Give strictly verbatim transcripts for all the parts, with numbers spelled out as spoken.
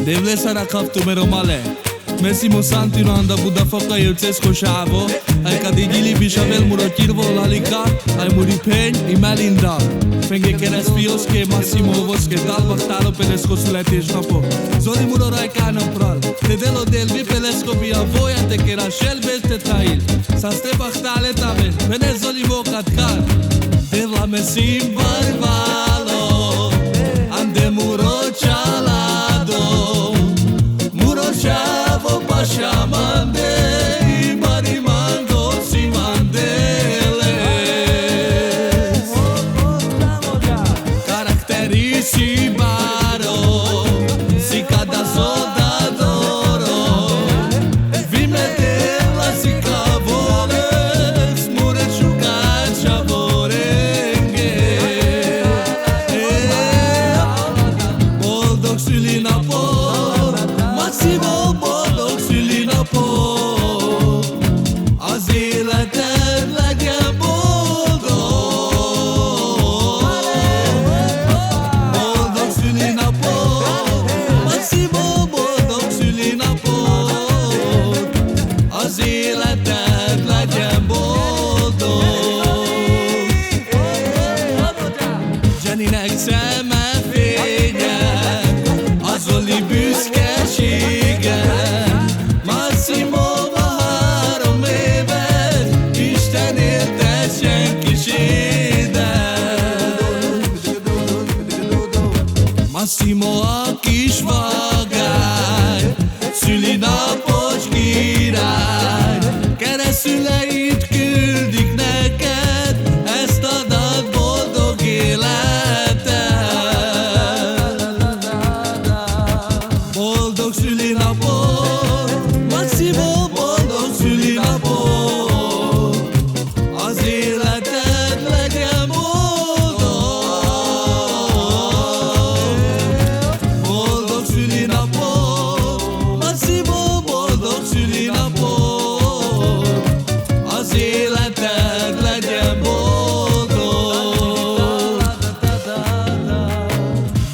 Devlesza rakhaftu, mero male. Me simo Santino, anda Budafoca, Ilcesco, Šavo. Aj kad i Ghili bišavel muro čirvo, Lalika, aj muri phenj i Melinda. Penge keras pioske, Massimo voske, dal bahtalo pe lesko suleti štapo. Zoli muro rajka na pral. Te delo delbi pe lesko bi avoja te kera šelbe te tail. Saste bahtale tave, mene zoli mo katkar. Devla me sim barvalo, ande muro čalado, muro šavo paša mande, i bari mando si mandele. Karakteri si baro, si kada soldadoro, vi me devla si ka voleks, mure šukača vorenge. E, boldog suli na po, Massimo, boldog suli na po. Azile te ladjem boldog. Boldog suli na po, Massimo, boldog suli na po. Azile te ladjem boldog. Džaninek se me fine, a zoli buske šige. Massimo, baharo me ves, išten te šenki šide. Massimo, a ki švagar, suli na po čkiraj, kere sule it küldik neked, es ta dad boldog ilete. Boldog suli na po, Massimo, boldog suli na po. Azile te ladjem boldog. Boldog suli na po, Massimo, boldog suli na po. Azile te ladjem boldog.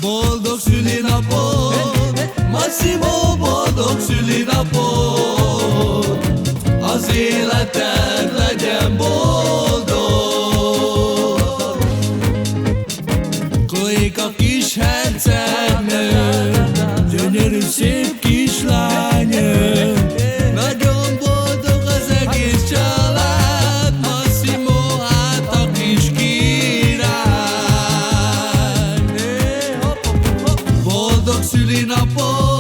Boldog suli na po, Massimo, boldog suli na po. Azile te ladjem boldog. Koi ka kis hercegnöm, gyönyörü szép kislányöm. Nagyon boldog az egész család, Massimo, hát a kis király. Boldog szülinapot,